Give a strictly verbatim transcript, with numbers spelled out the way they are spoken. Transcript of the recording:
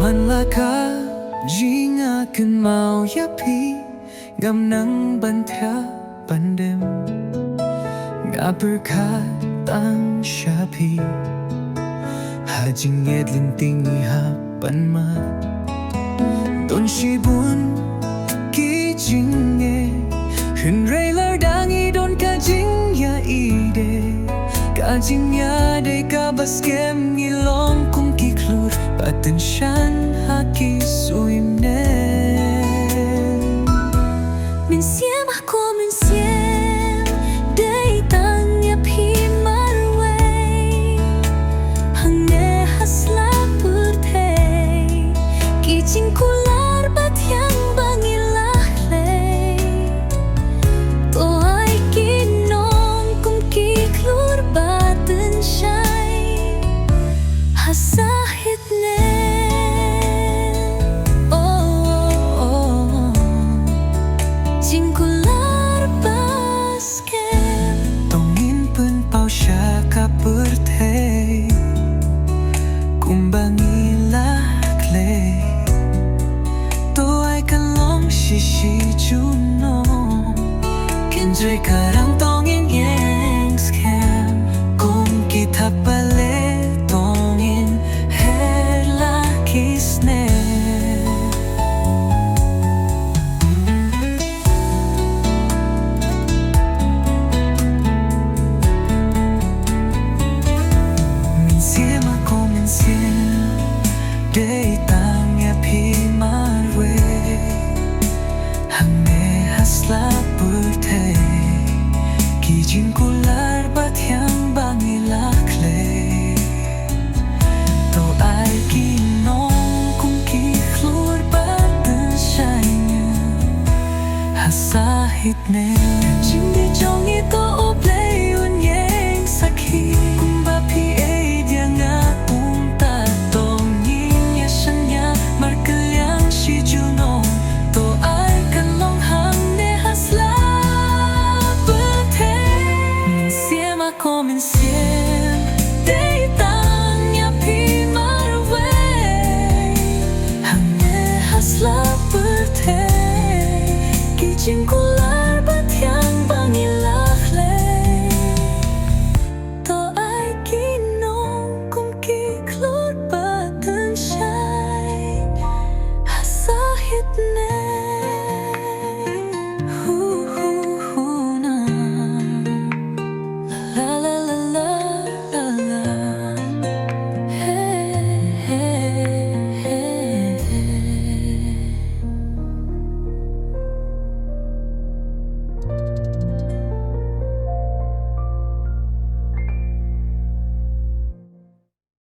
Ynda ka jingkynmaw ïa phi, ngam nang ban thiah ban dem. Nga pyrkhat tang sha phi ha jingngeit lynti ngi hap ban mad. Don shibun ki jingeh, hynrei lada ngi don ka jingïaid, ka jingïadei kaba skhem, ngi long kum ki khlur ba tyngshaiñ ha ki suiñ bneng. Mynsiem ha ko mynsiem, dei tang ïa phi marwei. Hangne ha sla pyrthei, ki jingkular ba thiang ba ngi la khlei. To ai ki nong kum ki khlur ba tyngshaiñ ha sahit ne. Oh, oh, oh. Jingkular ba skhem. To ngin pynpaw sha ka pyrthei kumba ngi la khlei. To ai kan long shi shi junom. Kynjai ka rang to ngin ïeng skhem. Kum ki thapbale to ngin her la ki snem. Mynsiem ha ko mynsiem, dei tang ïa phi marwei. Hangne ha sla pyrthei, ki jingkular ba thiang ba ngi la khlei. To ai ki nong kum ki khlur ba tyngshaiñ ha sahit ne. Jingdei jong ngi to, O Blei, un ïeng sakhi. Kumba phi ïeit ïa nga kumta to ngin ïa shaniah markylliang shi junom. To ai kan long hangne ha sla pyrthei. Mynsiem ha ko mynsiem, dei tang ïa phi marwei. Hangne ha sla pyrthei, ki jingkular